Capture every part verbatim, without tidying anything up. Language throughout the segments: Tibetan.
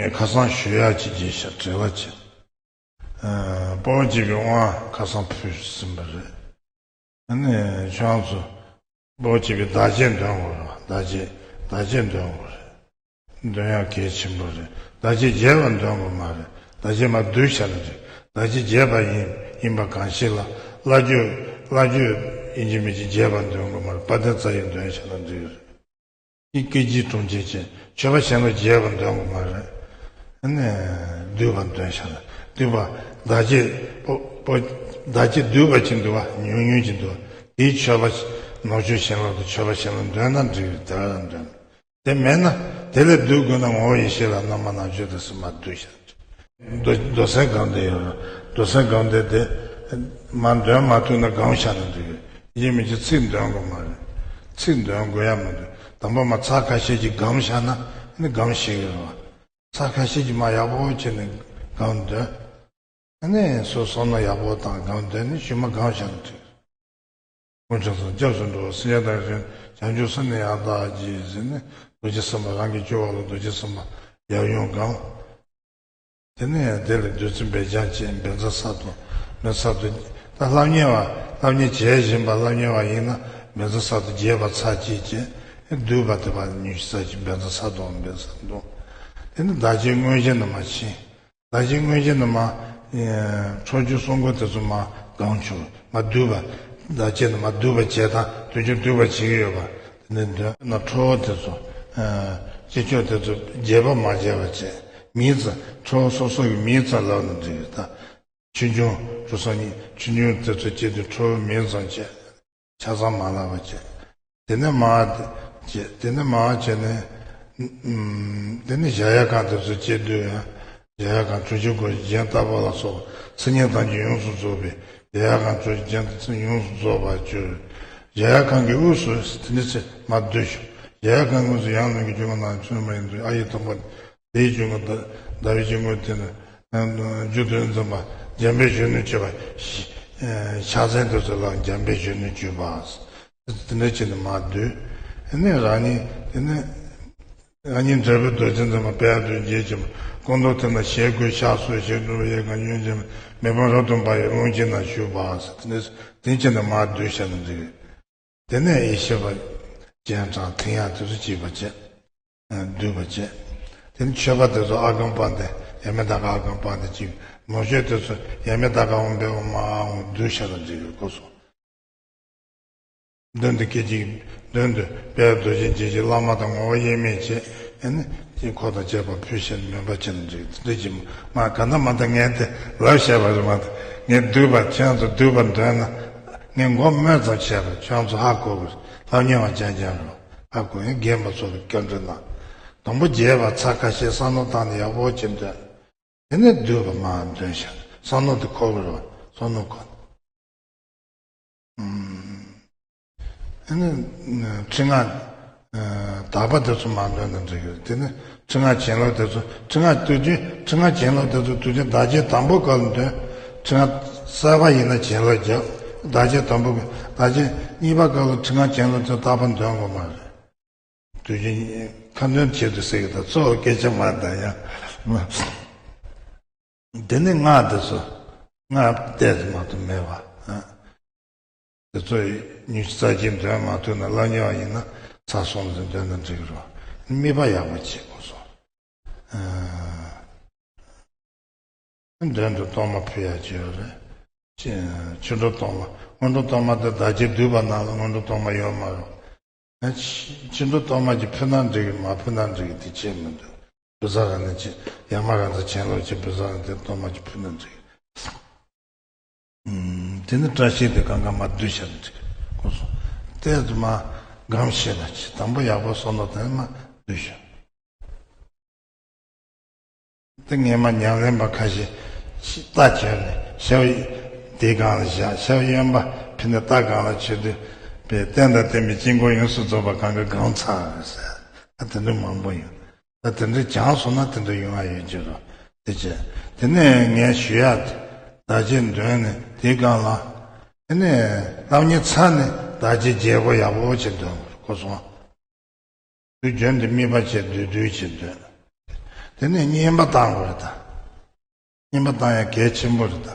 ངས་ཁ་སང་ཞུ་ཡག་ཅིག་བྱས་ཤག་དྲི་བ་ཅིག་ཨ། དཔའ་བོ་གཅིག་པའི་དབང་ཁ་སང་ཕུལ་ཟིན་པ་རེད། ཨ་ནི་ཁྱོད་རང་ཚོ་དཔའ་བོ་གཅིག་པའི་བདག་གཅེས་འདོན་དགོས་རེད། བདག་གཅེས་བདག་གཅེས་འདོན་དགོས་རེད། འདོན་ཡག་གལ་ཆེན་པོ་རེད། བདག་གཅེས་བརྗེད་པ་འདོན་དགོས་མ་རེད། བདག་གཅེས་མར་བསྡུས་བཞག་ན་འགྲིག་བདག་གཅེས་བརྗེད་པ་ཡིན་ཡིན་པ་གང་ཞིག་ལ། བླ་བརྗོད་བླ་བརྗོད་ཡིན་གཅིག་མིན་གཅིག་བརྗེད་པ་འདོན་དགོས་མ་རེད། དཔལ་ལྡན་རྩ་བའི་འདོན་བཞག་ན་འགྲིག་རེད། ཀྱི་སྐད་ཅིག་དྲུང་ཆེན་ཅན། མཆོད་པ་གཞན་ལ་བརྗེད་པ་འདོན་དགོས་མ་རེད། ཨ་ནི་བསྡུས་པ་འདོན་བཞག་ན། བསྡུས་པ་བདག་གཅེས་པོ་པོ་བདག་གཅེས་བསྡུས་པ་ཅིག་འདུག་བ། ཉུང་ཉུང་ཅིག་འདུག་བ། དེའི་མཆོད་པ་ནོར་མཆོད་བྱིན་རླབས་དང་མཆོད་པ་བྱིན་རླབས་འདོན་ན་འགྲིག་རེད། དེ་རང་འདོན། དེ་མེད་ན་དེ་ལས་བསྡུས་དགོས་ན་ངོ་བོ་ཡེ་ཤེས་ལ་རྣམ་པར་སྣང་མཆོད་དང་གསུམ་མར་བསྡུས་བཞག་ན། རྡོ་རྡོ་སེམས་སྒོམ་བཟླས་ཡོད་རེད། རྡོ་སེམས་སྒོམ་བཟླས་དེ་མར་འདོན་མ་ཐུབ་ན་སྒོམ་བཞག་ན་འགྲིག་གི་རེད། ཡིན་མིན་གྱི་ཚིག་འདོན་དགོས་མ་རེད། ཚིག་འདོན་དགོས་ཡ་མི་འདུག་དང་པོ་མར་ཚར་ཁ་ཤས་ཀྱིས་སྒོམ་བཞག་ན་ནི་སྒོམ་ཤེས་ཀྱི་རེད་བ། ཚར་ཁ་ཤས་ཀྱིས་མར་ཡག་པོ་བྱས་ནས་སྒོམ་འདོན། ཨ་ནི་སོ་སོ་ནོར་ཡག་པོ་དང་སྒོམ་འདོན་ནས་གཞུག་མ་སྒོམ་བཞག་ན་འགྲིག་དཀོན་མཆོག་གསུམ་སྐྱབས་སུ་འགྲོ། སེམས་ཅན་ཐམས་ཅད་བྱང་ཆུབ་སེམས་ནི་ཡང་དག་བགྱི་ཟེར་ནས་རྡོ་རྗེ་སེམས་དཔའ་རང་གི་སྤྱོད་པ་ལ་རྡོ་རྗེ་སེམས་དཔའ་ཡབ་ཡུམ་སྒོམ། དེ་ནས་དེ་ལ་བདུད་རྩི་འབེབས་སྦྱང་བྱས་བཛྲ་ས་ཏྭ་བཛྲ་ས་ཏྭ། ད་སློབ་གཉེར་བ་སློབ་གཉེར་བྱེད་བཞིན་པ་སློབ་གཉེར་བ་ཡིན་ན་བཛྲ་ས་ཏྭ་རྒྱས་པ་ཚར་གཅིག་བྱས། བསྡུས་པ་དེ་བར་ཉི་ཤུ་རྩ་གཅིག་བཛྲ་ས་ཏྭ་བཛྲ་ས་ཏྭ། དེ་ནས་བདག་གཅེས་དངོས་གཞི་ནས་མར་ཕྱིན། བདག་གཅེས་དངོས་གཞི་ནས་མར་ཨེ་ཁྲོ་ཆུ་སྲུང་འཁོར་དེ་ཚོ་མར་སྒོམ་ཆོག་མར་བསྡུས་པ། བདག་གཅེས་ནས་མར་བསྡུས་པ་བྱས་དང་དུས་རྒྱུན་བསྡུས་པ་བྱེད་ཀྱི་ཡོད་པ། དེ་ནས་འདོན་ན་ཁྲོ་བོ་དེ་ཚོ་ཨེ་སྤྱི་ཆོས་དེ་ཚོ་རྒྱས་པ་མ་བྱས་པ་བྱས། མིང་ཙམ་ཁྲོ་བོ་སོ་སོ་གི་མིང་ཙམ་ལབ་ན་འགྲིག་གི་རེད་ད། ཆོས་འབྱུང་གྲུབ་སོང་ནི་ཆོས་འབྱུང་དེ་ཚོ་སྐྱེ་དུས་ཁྲོ་བོའི་མིང་ཙམ་བྱས། ཆ་ཚང་མ་ལབ་པ་བྱས། དེ་ནས་མར་བྱས། དེ་ནས་མར་བྱས་ནས། ཨུམ། དེ་ནས་གཞལ་ཡས་ཁང་དེ་ཚོ་སྐྱེ་དུས་ཡང་། གཞལ་ཡས་ཁང་གྲུ་བཞི་སྒོ་བཞི་གཞན་ལྟ་བུ་ལ་སོགས་མཚན་ཉིད་ཐམས་ཅད་ཡོངས་སུ་རྫོགས་པའི་གཞལ་ཡས་ཁང་གྲུ་བཞི་གཞན་དུ་ཚུར་ཡོངས་སུ་རྫོགས་པར་གྱུར། གཞལ་ཡས་ཁང་གི་དབུས་སུ་དེ་ནས་ཚེ་མར་བསྡུས་ཤོག་གཞལ་ཡས་ཁང་དབུས་སུ་ཡང་ནམ་མཁའི་ཆོས་འཁོར་རྣམས་ཆུ་ལ་མ་ཡིན་དུ་ཨ་ཡི་དང་པོ། དེའི་ཆོས་འཁོར་ཟླ་བའི་དཀྱིལ་འཁོར་དེ་ནི་རྒྱུ་དོན་འཛིན་པ་འཇམ་དཔལ་གཞོན་ནུར་གྱུར་པ། ཕྱག་མཚན་དེ་ཚོ་ལ་འཇམ་དཔལ་གཞོན་ནུར་གྱུར་པ། དེ་འདྲ་བྱས་ནས་མར་བསྡུས། དེ་ནས་རང་ཉིད་དེ་ནས་རང་ཉིད་འབྲས་བུ་རྡོ་རྗེ་འཛིན་པ་དཔལ་རྡོ་རྗེ་ཆེན་པོ་སྐུ་མདོག་དེ་ན་ཞལ་དགུ་ཕྱག་གསུམ་ཞལ་དྲུག་པ་གཡས་བསྐུམ་གཡོན་བྱེད་མེ་དཔུང་རབ་ཏུ་འབར་བའི་ཀློང་ཆེན་ན་བཞུགས་པ། དེ་འདྲ་བྱས་ནས་མར་བསྡུས་བྱས་ན་འགྲིག་དེ་ནས་ཡེ་ཤེས་པ་སྤྱན་དྲངས་ཐིམ་ཡག་དེ་ཚོ་བྱས་པ་བྱས། བསྡུས་པ་བྱས། དེ་ནས་མཆོད་པ་དེ་ཚོ་ཨ་གམ་པ་འདི་ཡ་མེ་ད་ག་ཨ་གམ་པ་འདི་གཅིག་ནོར་མཆོད་དེ་ཚོ་ཡ་མེ་ད་ག་ཨོཾ་བྷཻ་ཨོ་མ་ཨཱཿཧཱུྃ་བསྡུས་བྱས་ན་འགྲིག་གི་སྐོར་སོང་། མདུན་དུ་སྐད་ཅིག་མདུན་དུ་དཔལ་རྡོ་རྗེ་འཇིགས་བྱེད་བླ་མ་དང་ངོ་བོ་དབྱེར་མེད་བྱས། ཨེ་ནི་དཀྱིལ་འཁོར་དང་བཅས་པ་ཕུལ་ཞིང་མོས་པ་བྱས་ན་འགྲིག་དེ་འདྲ་གྱིས་མ་ག་འདྲ་མ་འདྲ་ངས་དེ་ལབ་བཤད་པ་རེད་མ་གཏོགས་ངས་བསྡུས་པ་ཁྱེད་ཚོ་བསྡུས་པ་འདོན་ན་ངས་མགོ་སྨོས་ཙམ་བྱས་པ་ཁྱེད་ཚོ་ཧ་གོ་གི་རེད། སློབ་གཉེར་བ་རྐྱང་རྐྱང་རེད། ཧ་གོ་ཡང་རྒན་པ་ཚོ་ལ་བཀའ་འདྲི་གནང་། དང་པོ་རྒྱས་པ་ཚར་ཁ་ཤས་བསམ་བློ་བཏང་ནས་ཡག་པོ་བྱས་འདོན། དེ་ནས་བསྡུས་པ་མར་འདོན་བྱས་བསམ་བློ་དེ་འཁོར་གི་རེད་བ་བསམ་བློ་འཁོར། ཨ་ནི་ཁྲི་ལྔ་དག་པ་དེ་ཚོ་མར་འདོན་ན་འགྲིག་གི་རེད། དེ་ནི་ཁྲི་ལྔ་བྱིན་རླབས་དེ་ཚོ་ཁྲི་ལྔ་དུས་རྒྱུན་ཁྲི་ལྔ་བྱིན་རླབས་དེ་ཚོ་དུས་རྒྱུན་བདག་གཅེས་དང་པོ་སྐབས་ལ་འདོན། ཁྲི་ལྔ་གསར་པ་ཡིན་ན་བྱིན་རླབས་རྒྱག་བདག་གཅེས་དང་པོ་གི་བདག་གཅེས་གཉིས་པ་སྐབས་ལ་ཁྲི་ལྔ་བྱིན་རླབས་དེ་རྟག་པར་འདོན་དགོས་མ་རེད། དུས་རྒྱུན་ཁ་འདོན་བྱེད་དུ་ཟེར་གི་ད་གཙོ་བོ་སྐད་ཆ་མ་འདང་ཡང་། དེ་ནི་སྔགས་དེ་ཚོ་སྔགས་བལྟས་ཏེ་མ་གཏོགས་མེད་པ། དེ་ཚོ་ཉི་ཤུ་རྩ་གཅིག་འདོན་མ་ཐུབ་ན་སློབ་གཉེར་བ་ཡིན་ན་ཚར་སོང་ཟིན་འདོན་ན་འགྲིག་གི་རེད། དམིགས་པ་ཡག་པོ་བྱེད་དགོས་སོ། མདུན་དུ་གཏོར་མ་ཕུལ་ཡག་ཅིག་ཡོད་རེད། ཕྱི་ཕྱི་འགྲོ་གཏོར་མ་སྔོན་འགྲོ་གཏོར་མ་དེ་བདག་གཅེས་བསྡུས་པ་ནང་ལ་སྔོན་འགྲོ་གཏོར་མ་ཡོད་མ་རེད། ཕྱི་འགྲོ་གཏོར་མ་ཅིག་ཕུལ་ན་འགྲིག་གི་མ་ཕུལ་ན་འགྲིག་གི་དེ་ཅིག་མི་འདུག་བུ་ཚ་ར་ནི་ཅིག་ཡ་མ་ར་ཚ་བྱིན་རླབས་ཅིག་བུ་ཚ་ར་དེ་གཏོར་མ་ཅིག་ཕུལ་ན་འགྲིག་གི་དེ་ནི་བཀྲ་ཤིས་དེ་གང་ག་མ་བསྡུས་བྱས་ན་འགྲིག་གི་སྐོར་སོང་། དེ་ཚོ་མ་སྒོམ་ཤེས་ན་ཅིག་དང་པོ་ཡག་པོ་བསམ་བློ་དེ་མ་བསྡུས་ཤོག་དེ་ངས་མ་ཉམས་ལེན་པ་ཁ་ཤས་ཤིག་རྟ་བྱས་ནས་ཞབས་དེའི་སྒང་ལ་བཞག་ཞབས་གཡོན་པ་ཕི་ནས་རྟ་སྒང་ལ་བྱེད་དུས་པའི་རྟེན་དང་བརྟེན་པའི་དཀྱིལ་འཁོར་ཡོངས་སུ་རྫོགས་པ་གང་གི་སྒང་ཚར་ཟེར། ད་དེ་འདྲ་མང་པོ་ཡོད། ད་དེ་འདྲ་སྦྱངས་སོང་ན་དེ་འདྲ་ཡོང་ཡ་ཡོད་ཀྱི་རེད། དེ་བྱས་དེ་ནས་ངས་ཞུ་ཡག་དེ་བདག་གཅེས་འདོན་ནས་དེའི་སྒང་ལ་དེ་ནས་སློབ་གཉེར་ཚར་ནས་བདག་གཅེས་རྒྱས་པོ་ཡག་པོ་བྱས་འདོན་དགོས་སོང་། དུས་རྒྱུན་དུ་དམིགས་པ་བྱས་བསྡུས་བསྡུས་བྱས་འདོན། དེ་ནས་བསྙེན་པ་བཏང་དགོས་རེད་ད། བསྙེན་པ་བཏང་ཡ་གལ་ཆེན་པོ་རེད་ད།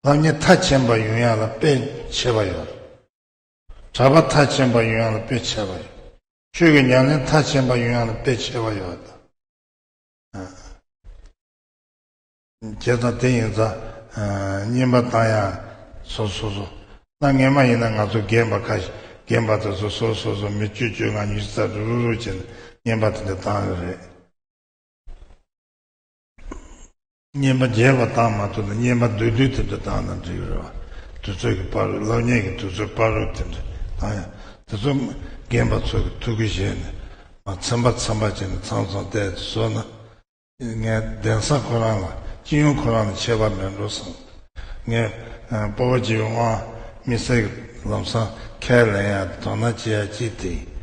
སློབ་གཉེར་མཐར་ཕྱིན་པ་ཡོང་ཡ་ལ་དཔེ་ཆེ་བ་ཡོད་རེད། གྲྭ་པ་མཐར་ཕྱིན་པ་ཡོང་ཡ་ལ་དཔེ་ཆེ་བ་ཡོད། ཆོས་ཀྱི་ཉམས་ལེན་མཐར་ཕྱིན་པ་ཡོང་ཡ་ལ་དཔེ་ཆེ་བ་ཡོད་རེད་ད། བྱས་ཙང་དེ་ཡིན་ཙང་། བསྙེན་པ་བཏང་ཡ། སོ་སོ་སོ། ད་སྔོན་མ་ཡིན་ན་ང་ཚོ་རྒན་པ་ཁ་ཤས་རྒན་པ་དེ་ཚོ་སོ་སོ་སོ་མི་བཅུ་བཅོ་ལྔ་ཉི་ཤུ་རྩ་དྲུག་རུ་རུ་བྱས་ནས་བསྙེན་པ་དེ་འདྲ་བཏང་གི་རེད། བསྙེན་པ་རྒྱས་པ་བཏང་མ་ཐུབ་ན་བསྙེན་པ་བསྡུས་བསྡུས་དེ་འདྲ་བཏང་ན་འགྲིག་གི་རེད་བ། དུས་ཚོད་ཀྱི་བར་དུ་སློབ་གཉེར་གྱི་དུས་ཚོད་བར་དུ་དེ་འདྲ་བཏང་ཡ། དེ་ཚོ་རྒན་པ་ཚོ་གི་ཐུགས་ཁུར་བཞེས་ནས་མ་ཚན་པ་ཚན་པ་བྱས་ནས་ཚང་ཚང་བལྟས་ཏེ་བཟོ་ན། ངས་གདན་ས་ཁོ་རང་ལ་སྤྱི་ཡོངས་ཁོ་རང་ལ་ཁྱད་པར་མེད་འགྲོ་བསམ། ངས་ཨ་སྤོབས་པ་བྱེད་པའི་དབང་དམིགས་བསལ་གྱི་ལམ་སང་ཁས་ལེན་ཡ་དང་དོ་སྣང་བྱེད་ཡ་གཅིག་དེ་ཡིན།